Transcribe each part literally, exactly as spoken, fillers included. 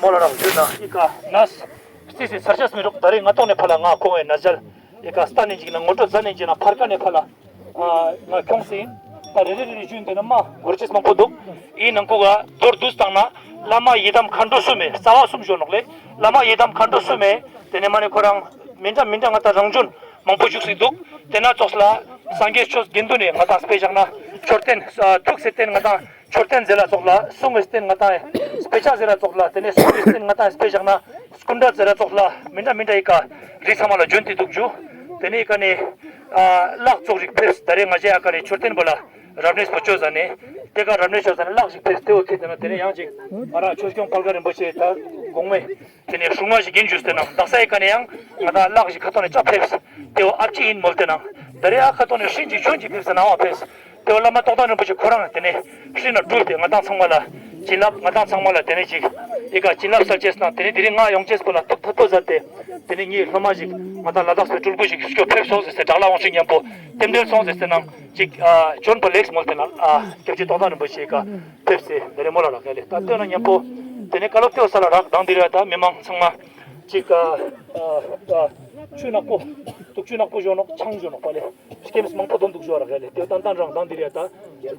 མོལ་ལ་རག་ཞུ་ན་ཨི་ཀ་ནས་སི་སི་ཚར་ཤེས་མི་རུག། ད་རེས་ང་ཏོག་ནེ་ཕར་ལ་ང་ཁོང་ངི་ན་ཟལ་ཨི་ཀ་སྟན་ནེ་ཅིག་ན་ངོ་སྤྲོད་མཛད་ནེ་ཅིག་ན་ཕར་ཀ་ནེ་ཕར་ལ་ང་ཁྱོངས་སེ་ཨིན། ད་རེ་རེ་རེ་ཞུ་ཡིན་ཏེ་ན་མ་གོ་རེ་ཅེས་མང་པོ་འདུག། ཨི་ནང་ཁུག་ག་མདོར་བསྡུས་བཏང་ན་བླ་མ་ཡི་དམ་མཁའ་འགྲོ་གསུམ་མེ་རྩ་བ་གསུམ་ཞུ་ནོག་ལེ། བླ་མ་ཡི་དམ་མཁའ་འགྲོ་གསུམ་མེ་ཏེ་ནེ་མ་ནེ་ཁོ་རང་མི་འདྲ་མི་འདྲ་ང་ཏང་རང་བྱུང་མང་པོ་བཞུགས་སེ་འདུག། ཏེ་ན་ཙོགས་ལ་སངས་རྒྱས་ཆོས་དགེ་འདུན་ནི་ང་ཏང་དཔེ་བཞག་ན་མཆོད་རྟེན་ཨ་ཐུགས་སི་རྟེན་ང་ཏང་མཆོད་རྟེན་ཟེར་ལ་ཙོགས་ལ་གསུང་གི་རྟེན་ང་ཏང་དཔེ་ཆ་ཟེར་ལ་ཙོགས་ལ་ཏེ་ནེ་གསུང་གི་རྟེན་ང་ཏང་དཔེ་བཞག་ན་སྐུ་འདྲ་ཟེར་ལ་ཙོགས་ལ་མི་འདྲ་མི་འདྲ་ཨི་ཀ་རི་ཚང་མ་ལ་བྱོན་ཏེ་འདུག་ཞུ། ཏེ་ནེ་ཨི་ཀ་ནེ་ཨ་ལག་ཙོགས་ཤིག་ཕེབས། ད་རེས་ང་ཞའི་ཨ་ཀ་ནེ་མཆོད་རྟེན་པོ་ལ་རབ་གནས་པོ་བཅོས་ཟ་ནེ་ཏེ་ཀ་རབ་གནས་བཅོས་ཟ་ནེ་ལག་ཞིག་ཕེབས། ཏེ་བོ་ཁེ་ཏེ་ན་ཏེ་ནེ་ཡང་ཅིག་ང་རང་ཆོས་སྐྱོང་དཔལ་མགོན་རིན་པོ་ཆེ་ད་གོང་མའི་ཏེ་ནེ་སྲུང་མ་ཞིག་ཡིན་ཞུས་ཏེ་ན་དག་ས་ཨི་ཀ་ནེ་ཡང་ང་ཏང་ལག་ཞིག་ཁ་ཐོག་ནེ་ཅ་ཕེབས། ཏེ་བོ་ཨ་ཕྱི་ཡིན་མོལ་ཏེ་ན་ད་རེས་ཨ་ཁ་ཐོག་ནེ་ཧྲིན་ཅིག་ཆོན་ཅིག་ཕེབས་ཟེར་ན་བ་ཕེབས། ཏེ་བོ་བླ་མ་རྟོགས་ལྡན་རིན་པོ་ཆེ་ཁོ་རང་ཏེ་ནེ་ཧྲིན་ན་སྤྲུལ་ཏེ་ང་ཏང་ཚང་མ་ལ་བྱིན་རླབས་ང་ཏང་ཚང་མ་ལ་ཏེ་ནེ་ཅིག་ཨི་ཀ་བྱིན་རླབས་སལ་ཅེས་ན་ཏེ་ནེ་དེ་རིང་ང་ཡོང་ཅེས་པོ་ལ་ཐུགས་ཐད་པོ་མཛད་དེ་ཏེ་ནེ་ངའི་སློབ་མ་ཞིག་ང་ཏང་ལ་དྭགས་སི་སྤྲུལ་སྐུ་ཞིག་སྐྱོད་ཕེབས་སོང་ཟེར་ཏེ་དྲག་ལ་དབང་ཕྱུག་མཉམ་པོ་རྟེན་འབྲེལ་སོང་ཟེར་ཏེ་ན་ཅིག་ཨ་བྱོན་པ་ལེགས་མོལ་ཏེ་ན་ཨ་སྐྱབས་རྗེ་རྟོགས་ལྡན་རིན་པོ་ཆེ་ཨི་ཀ་ཕེབས་སེ་ད་རེས་མོལ་ལ་རག་ལེ། ད་ལྟོས་ན་མཉམ་པོ་ཏེ་ནེ་བཀའ་སློབ་ཏེ་བོ་སལ་ལ་རག། དང་དེ་རིང་ད་མི་མང་ཚང་མ་ཅིག་ཨ་ཨ་ཨ་ཆུ་ནག་པོ་དུག་ཆུ་ནག་པོ་ཞོ་ནོག་ཆང་ཞོ་ནོག་པ་ལེ། སྐྱེམས་མང་པོ་དོན་འདུག་ཞོ་རག་ལེ། ཏེ་བོ་ཏན་ཏན་རང་དང་དེ་རིང་ད་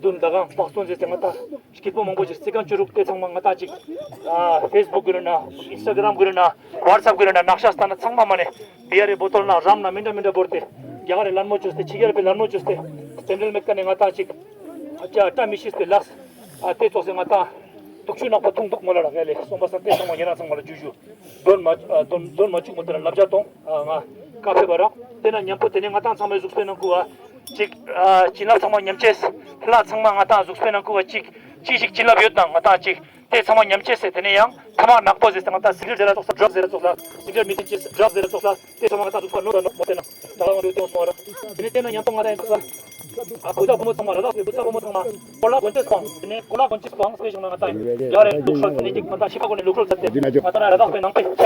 བདུན་ཟླ་གང་དཔག་སྟོན་ཟེར་ཏེ་ང་ཏང་སྐྱིད་པོ་མང་པོ་ཅིག་རྩི་ཁན་བཅོ་རུག། ཏེ་ཚང་མ་ང་ཏང་ཅིག་ཨ་ཕེས་བུག་གུ་རུ་ན་ཨིན་སི་ཊ་གྲམ་གུ་རུ་ན་ཝཊ་སེབ་གུ་རུ་ན་ནག་ཤ་སྟན་ན་ཚང་མ་མ་ནེ་བི་ཡར་རི་བོ་ཏོལ་ན་རམ་ན་མི་འདྲ་མི་འདྲ་བོར་ཏེ་རྒྱ་གར་རི་ལན་མོ་བཅོས་ཏེ་ཕྱི་རྒྱལ་རི་ལན་མོ་བཅོས་ཏེ་རྟེན་འབྲེལ་མེད་ཀ་ནེ་ང་ཏང་ཅིག་ཨ་ཅག་བཀྲ་མི་ཤིས་པའི་ལགས། ཨ་ཏེ་ཙོགས་སེ་ང་ཏང་དུག་ཆུ་ནག་པོ་འཐུང་འདུག་མོལ་ལ་རག་ལེ། སོང་པ་སང་ཏེ་ཚང་མ་ཉེ་རང་ཚང་མ་ལ་ཇུ་ཇུ་དོན་མ་ཨ་དོན་དོན་མ་བཅུག་མོལ་ཏེ་ན་ལབ་ཇ་ཏོང་ཨ་ང་བཀའ་ཕེབས་པ་རག། ཏེ་ན་མཉམ་པོ་ཏེ་ནེ་ང་ཏང་ཚང་མའི་གཟུགས་པོའི་ནང་ཁུག་ག་ཅིག་ཨ་བྱིན་རླབས་ཚང་མ་ཉམས་ཅེས་ལྷ་ཚང་མ་ང་ཏང་གཟུགས་པོའི་ནང་ཁུག་ག་ཅིག་ཅི་ཞིག་བྱིན་རླབས་ཡོད་ན་ང་ཏང་ཅིག་ཏེ་ཚང་མ་ཉམས་ཅེས་སེ་ཏེ་ནེ་ཡང་ཐ་མག་ནག་པོ་ཟེར་ཏེ་ང་ཏང་སིག་རེཊ་ཟེར་ར་ཙོགས་ས་ཌྲག་ཟེར་ར་ཙོགས་ལ་སིག་རེཊ་མི་ཐིན་ཅེས་ཌྲག་ཟེར་ར་ཙོགས་ལ་ཏེ་ཚང་མ་ང་ཏང་གཟུགས་པོ་ནོར་ར་ནོག་མོལ་ཏེ་ན་ད་ལ་ང་རུ་ཏེ་སོང་བ་རག། ཏེ་ནེ་ཏེ་ན་མཉམ་པོ་ང་ཏང་ཡིན་ཙོགས་ས་ཨ་བུ་ཚ་བུ་མོ་ཚང་མ་ར་དྭགས་སི་བུ་ཚ་བུ་མོ་ཚང་མ་གོ་ལ་གོན་ཅེས་སྤང་། ཏེ་ནེ་གོ་ལ་གོན་ཅེས་སྤང་སྤེ་ཤལ་ན་ང་ཏང་ཡ་རེ་ལུགས་སྲོལ་ཏེ་ནེ་ཅིག་ང་ཏང་ཤི་པ་གོ་ནེ་ལུགས་སྲོལ་ཛད་དེ་ང་ཏང་ར་དྭགས་པའི་ནང་པའི་ཆ་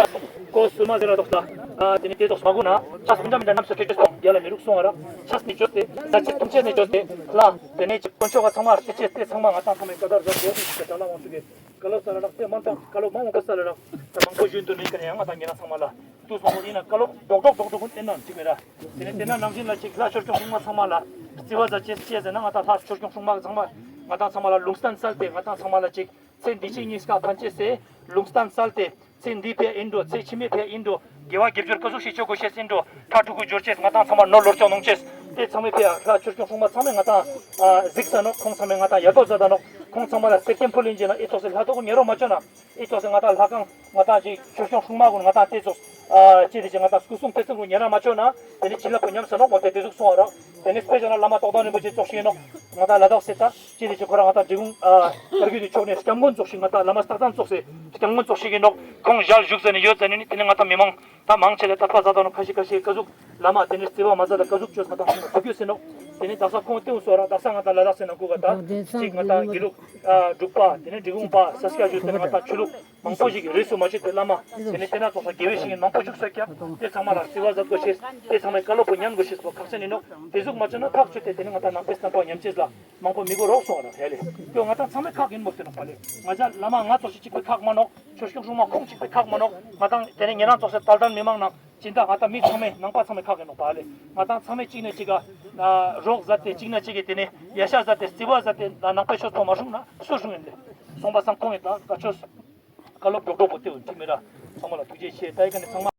ཀོ་སུ་མ་ཟེར་ར་ཙོགས་ས་ཨ་ཏེ་ནེ་ཏེ་ཙོགས་མ་གུ་ན་ཆས་མི་འདྲ་མི་འདྲ་ནམ་སེ་ཁྲེ་ཅེས་སྤང་ཡ་ལ་མི་རུག་སོང་བ་རག། ཆས་ནེ་བཅོས་ཏེ་ཟ་ཅེས་འཐུང་ཅེས་ནེ་བཅོས་ཏེ་ལ་ཏེ་ནེ་ཅིག་དཀོན་མཆོག་ག་ཚང་མ་རྩི་ཅེས་ཏེ་ཚང་མ་ང་ཏང་ཚང་མའི་ཀ་དར་ཟ་ཅེས་ཏེ་ད་ལ་དབང་ཕྱུག་གི་བཀའ་སློབ་སལ་ལ་རག། ཏེ་མ་ཏང་བཀའ་སློབ་མང་པོ་སལ་ལ་རག། ད་མང་པོ་ཞུ་དུ་མེད་ཀ་ནེ་ཡང་ང་ཏང་ཉེ་རང་ཚང་མ་ལ་ཏུས་མང་པོ་ཡིན་ན་བཀའ་སློབ་རྡོག་རྡོག་རྡོག་རྡོག་ཏེ་ན་ཅིག་མེད་ར། ཏེ་ནེ་ཏེ་ན་ནང་བཞིན་ལ་ཅིག་ལྷ་ཆོས་སྐྱོང་སྲུང་མ་ཚང་མ་ལ་རྩི་བ་ཟ་ཅེས་ཅི་ཟེར་ན་ང་ཏང་ལྷ་ཆོས་སྐྱོང་སྲུང་མ་ཚང་མ་ང་ཏང་ཚང་མ་ལ་ལུང་བསྟན་སལ་ཏེ་ང་ཏང་ཚང་མ་ལ་ཅིག་ཚེ་འདི་ཕྱི་གཉིས་ཀ་ཕན་ཅེས་སེ་ལུང་བསྟན་སལ་ཏེ་ཚེ་འདི་ཕི་ཡ་ཨིན་འགྲོ་ཚེ་ཕྱི་མའི་ཕི་ཡ་ཨིན་འགྲོ་དགེ་བ་དགེ་སྦྱོར་ཀ་ཟུག་ཤིག་ཅོ་གོས་ཤེས་ཨིན་འགྲོ་ཕྲུ་གུ་འབྱོར་ཅེས་ང་ཏང་ཚང་མ་ནོར་ལོར་ཅོ་ནོང་ཅེས་ཏེ་ཚང་མའི་ཕི་ཡ་ལྷ་ཆོས་སྐྱོང་སྲུང་མ་ཚང་མས་ང་ཏང་ཨ་གཟིགས་ས་ནོག། ཁོང་ཚང་མས་ང་ཏང་ཡ་ཏོ་ཛད་ད་ནོག། ཁོང་ཚང་མ་ལ་གསེར་སྐྱེམས་ཕུལ་ལིན་ཅེ་ན་ཨི་ཙོགས་སེ་ལྷ་ཏོག་ཉེ་རོ་མ་ཅོ་ན་ཨི་ཙོགས་སེ་ང་ཏང་ལྷ་ཁང་ང་ཏང་ཅིག་ཆོས་སྐྱོང་སྲུང་མ་གུན་ང་ཏང་ཏེ་ཙོགས་ཨ་ཅི་ཏེ་ཅིག་ང་ཏང་སྐུ་གསུང་ཐེག་ཆེན་གུན་ཉེ་རང་མ་ཅོ་ན་ཏེ་ནེ་བྱིན་རླབས་པོ་ཉམས་ས་ནོག་མོལ་ཏེ་ཏེ་ཟུག་སོང་བ་རག། ཏེ་ནེ་སྤེ་ཤལ་ན་བླ་མ་རྟོགས་ལྡན་རིན་པོ་ཆེ་ཙོགས་ཤིག་ཨིན་ནོག། ང་ཏང་ལ་དྭགས་སི་ད་ཅི་ཏེ་ཅིག་ཁོ་རང་ང་ཏང་འབྲི་གུང་ཨ་བཀའ་བརྒྱུད་དི་ཕྱོགས་ནེ་སྐྱབས་མགོན་ཙོགས་ཤིག་ང་ཏང་བླ་མ་སྟག་ཚང་ཙོགས་སི་སྐྱབས་མགོན་ཙོགས་ཤིག་ཨིན་ནོག། ཁོང་ཞལ་བཞུགས་ཟ་ནེ་ཡོད་ཟ་ནེ་ནི་ཏེ་ནེ་ང་ཏང་མི་མང་ད་མང་ཆེ་ལ་ད་ཕ་ཟ་ད་ནོག། ཁ་ཤས་ཁ་ཤས་ཀ་ཟུག་བླ་མ་ཏེ་ནེ་རྩི་བ་མ་ཟ་ད་ཀ་ཟུག་ཅོས་ང་ཏང་ཐུགས་རྒྱུས་ཟེར་ནོག། ཏེ་ནེ་དག་ས་ཁོང་ཏེ་འུ་སོ་ར་དག་ས་ང་ཏང་ལ་དྭགས་སི་ནང་ཁུལ་ག་ད་ཅིག་ང་ཏང་དགེ་ལུགས་ཨ་འབྲུག་པ་ཏེ་ནེ་འབྲི་གུང་པ་ས་སྐྱ་ཞུ་ཏེ་ང་ཏང་ཆོས་ལུགས་མང་པོ་ཞིག་རིས་སུ་མ་ཆད་པའི་བླ་མ་ཏེ་ནེ་ཏེ་ན་ཙོགས་ས་དགེ་བའི་བཤེས་གཉེན་མང་པོ་བཞུགས་ས་ཀྱང་ཏེ་ཚང་མ་ལ་རྩི་བ་ཟ་དགོས་ཤེས་ཏེ་ཚང་མའི་བཀའ་སློབ་པོ་ཉན་དགོས་ཤེས་པོ་ཁག་ཆེན་ཨིན་ནོག། ཏེ་ཟུག་མ་ཅོས་ན་ཐག་ཆོད་དེ་ཏེ་ནེ་ང་ཏང་ནང་པའི་བསྟན་པ་ཉམས་ཅེས་ལ་མང་པོ་མི་དགོས་རོགས་སོང་བ་ར་ཧེ་ལེ། ཏེ་ང་ཏང་ཚང་མའི་ཁག་ཨིན་མོལ་ཏེ་ནོག་པ་ལེ། ང་ཅག་བླ་མ་ང་ཙོགས་ཤིག་ཅིག་པོའི་ཁག་མ་ནོག། ཆོས་སྐྱོང་སྲུང་མ་ཁོང་ཅིག་པོའི་ཁག་མ་ནོག། ང་ཏང་ཏེ་ནེ་ཉེ་རང་ཙོགས་སི་དད་ལྡན་མི་མང་ནང་སྦྱིན་བདག་ང་ཏང་མི་ཚང་མའི་ནང་པ་ཚང་མའི་ཁག་ཨིན་ནོག་པ་ལེ། ང་ཏང་ཚང་མས་གཅིག་ནེ་གཅིག་ག་རོགས་ཟ་ཏེ་གཅིག་ནེ་གཅིག་གི་ཏེ་ནེ་ཡ་ཤ་ཟ་ཏེ་རྩི་བ་ཟ་ཏེ་ནང་པའི་ཆོས་པོ་མ་སྲུང་ན་སུ་སྲུང་ཨིན་ལེ། སོང་པ་སང་ཁོང་ངི་ད་བཀའ་ཆོས་བཀའ་སློབ་རྡོག་རྡོག་པོ་ཏེ་འུ་ཅི་མི་ར་ཚང་མ་ལ་ཐུགས་རྗེ་ཆེ། ད་ཨི་ཀ་ནེ་ཚང་མ།